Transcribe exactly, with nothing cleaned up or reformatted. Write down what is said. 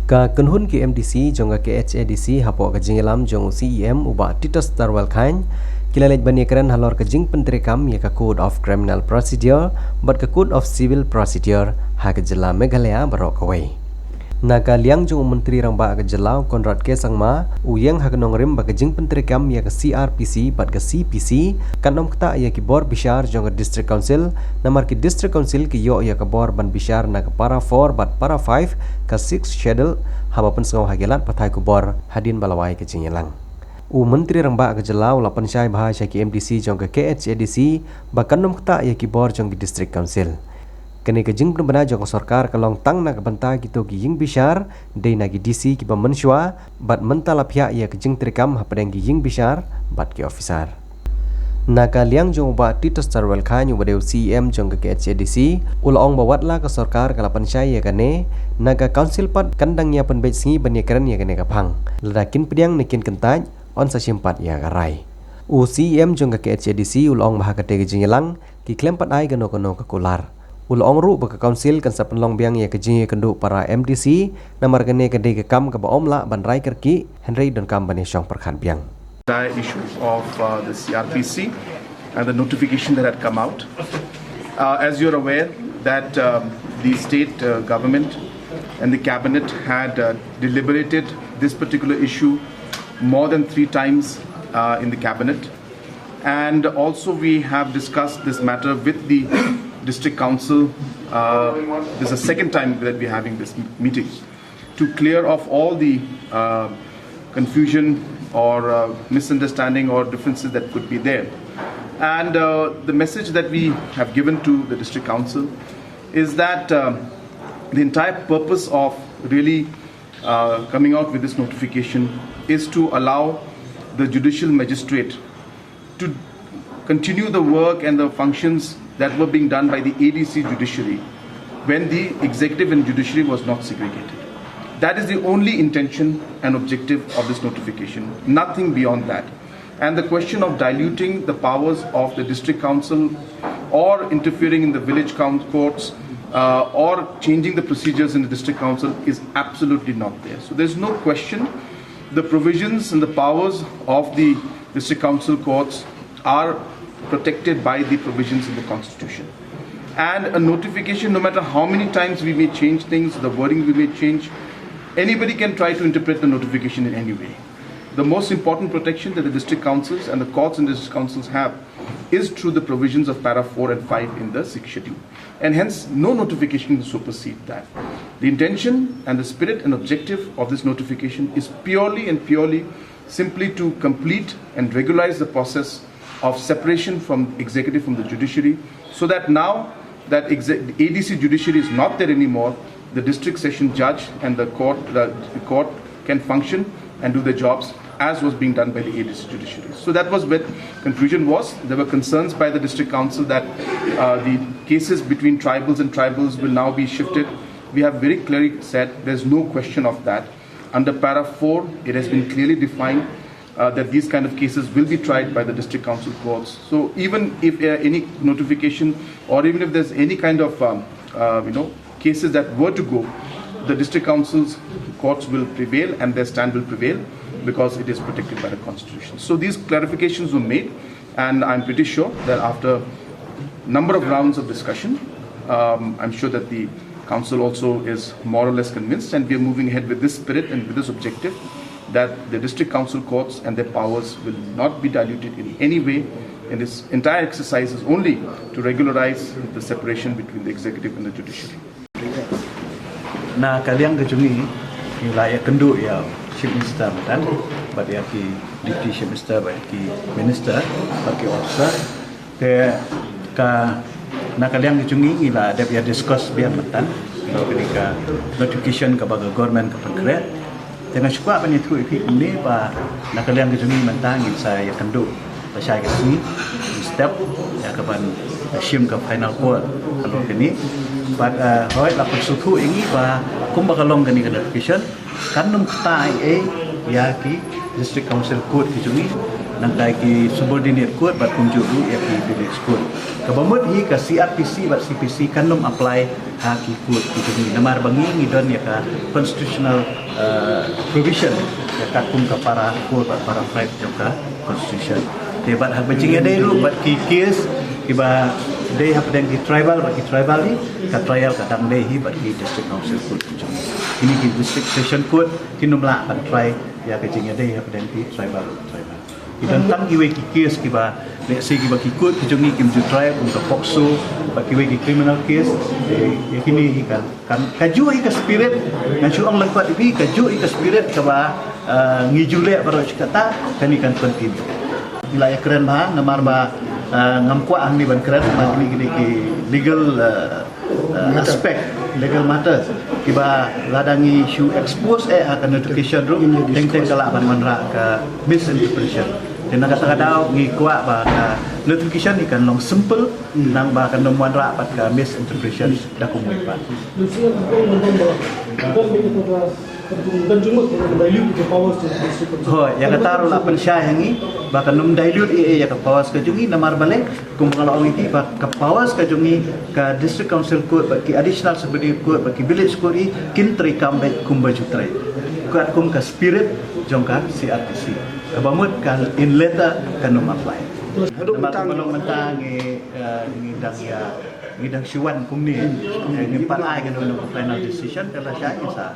Ka kynhun ki M D C jong ka K H A D C hapoh ka jingïalam jong u C E M u Bah Titus Tarwal Chyne ki la leit ban ïakren halor ka jingpyntreikam ïa ka Code of Criminal Procedure bad ka Code of Civil Procedure ha ka jylla Meghalaya baroh kawei. Na ka liang jong u Myntri Rangbah ka jylla u Conrad K Sangma u ïeng ha ka nongrim ba ka jingpyntreikam ïa ka C R P C bad ka C P C kan ym ktah ïa ki bor bishar jong ka District Council, namar ki District Council ki ïoh ïa ka bor ban bishar na ka para four bad para five ka Sixth Schedule, haba pynsngew ha ki lad pathai khubor hadien ba la wai ka jingïalang. U Myntri Rangbah ka jylla u la pynshai bha sha ki M D C jong ka K H A D C ba kan ym ktah ïa ki bor jong ki District Council. Kane ka jingpynbna jong ka sorkar ka long tang na ka bynta kito ki ïing bishar, dei na ki D C kiba mynshuwa, bad mynta la phiah ïa ka jingtreikam hapdeng ki ïing bishar bad ki officer. Na ka liang jong u Bah Titus Tarwal Chyne uba dei u C E M jong ka K H A D C u la ong ba watla ka sorkar ka la pynshai ïa kane, na ka Council pat kan dang ïa pynbeit sngi ban ïakren ïa kane ka phang. Lada kin pdiang ne kin kyntait, yn sa shim pat ïa ka rai. U C E M jong ka K H A D C u la ong ba ha katei ka jingïalang ki khlem pat ai kano kano ka kular. U la ong ruh ba ka Council kan sa pynlong biang ïa ka jingïakynduh para M D C, namar kane ka dei ka kam kaba ym lah ban rai kyrkieh, hynrei donkam ban ïashong pyrkhat biang. Entire issue of uh, the C R P C and the notification that had come out. Uh, as you're aware, that um, the state uh, government and the cabinet had uh, deliberated this particular issue more than three times uh, in the cabinet. And also, we have discussed this matter with the district council. Uh, this is the second time that we're having this m- meeting to clear off all the uh, confusion or uh, misunderstanding or differences that could be there. And uh, the message that we have given to the district council is that um, the entire purpose of really uh, coming out with this notification is to allow the judicial magistrate to continue the work and the functions that were being done by the A D C judiciary when the executive and judiciary was not segregated. That is the only intention and objective of this notification, nothing beyond that. And the question of diluting the powers of the district council or interfering in the village coun- courts uh, or changing the procedures in the district council is absolutely not there. So there's no question. The provisions and the powers of the district council courts are protected by the provisions in the constitution. And a notification, no matter how many times we may change things, the wording we may change, anybody can try to interpret the notification in any way. The most important protection that the district councils and the courts in the district councils have is through the provisions of para four and five in the sixth schedule. And hence, no notification can supersede that. The intention and the spirit and objective of this notification is purely and purely simply to complete and regularize the process of separation from executive from the judiciary, so that now that exec- A D C judiciary is not there anymore, the district session judge and the court, the court can function and do their jobs as was being done by the A D C judiciary. So that was where confusion was. There were concerns by the district council that uh, the cases between tribals and tribals will now be shifted. We have very clearly said there's no question of that. Under para four, it has been clearly defined uh, that these kind of cases will be tried by the district council courts. So even if uh, any notification or even if there's any kind of um, uh, you know cases that were to go, the district council's courts will prevail and their stand will prevail because it is protected by the constitution. So these clarifications were made, and I'm pretty sure that after number of rounds of discussion, um, I'm sure that the council also is more or less convinced, and we are moving ahead with this spirit and with this objective that the district council courts and their powers will not be diluted in any way. And this entire exercise is only to regularize the separation between the executive and the judiciary. Na ka liang ka jong ngi, ngi la ïakynduh ïa Chief Minister mynta bad ïa ki Deputy Chief Minister bad ki minister bad ki officer. Te ka na ka liang ka jong ngi, ngi la dep ïa discuss biang mynta, you know, kane ka notification kaba ka government ka pynkhreh. Te nga shu kwah ban ïathuh ïa phi kumne ba na ka liang ka jong ngi mynta ngin sa ïakynduh lashai ka sngi, step ïa ka ban shim ka final court halor kane. Bad hoi la pynsngewthuh ïa ngi ba kumba ka long kane ka notification kan ym ktah ei ei ïa ki District Council Court ki jong ngi. Nangta ki subordinate court bad kumjuh ruh ïa ki village court. Kaba mut hi ka C R P C bad C P C kan ym apply ha ki court ki jong ngi. Namar ba ngi ngi don ïa ka constitutional, eh, provision ïa katkum ka para four bad para five jong ka constitution. Te bad haba jingïadei ruh bad ki case kiba dei hapdeng ki tribal bad ki tribal hi, ka trial ka dang dei hi bad ki district council court ki jong ngi. Kine ki district session court kin ym lah ban try ïa ka jingïadei hapdeng ki tribal bad tribal. Ki don tang kiwei ki case kiba, let's say, kiba ki court ki jong ngi kim ju try kum ka POCSO bad kiwei ki criminal case. Eh, ïa kine hi kan, kan kajuh hi ka spirit, ngan shu ong lyngkot ïa phi, kajuh hi ka spirit kaba, eh, ngi ju leh baroh shi katta, kane kan continue. Ngi la ïa kren bha namar ba, eh, ngam kwah hangne ban kren namar kine kine ki legal, eh, eh, aspect, legal matters kiba lada ngi shu expose eh ha ka notification ruh teng teng ka lah ban wanrah ka misinterpretation. Te na kata ka daw ngi kwah ba ka notification hi kan long simple, nang ba kan ym wanrah pat ka misinterpretation da kumwei pat. Hooid, ïa kata ruh la pynshai ha ngi ba kan ym dilute ïa ka powers ka jong ngi namar balei, kumba nga la ong ïa phi ba ka powers ka jong ngi, ka district council court bad ki additional subordinate court bad ki village court hi kin treikam beit kumba ju trei katkum ka spirit jong ka C R P C. Kaba mut ka in letter kan ym apply. Namar ba long mynta ngi, eh, ngi dang ïa, ngi dang shu wan kumne. Eh, ngim pat ai ka dei ka final decision ka la shai ngi sa.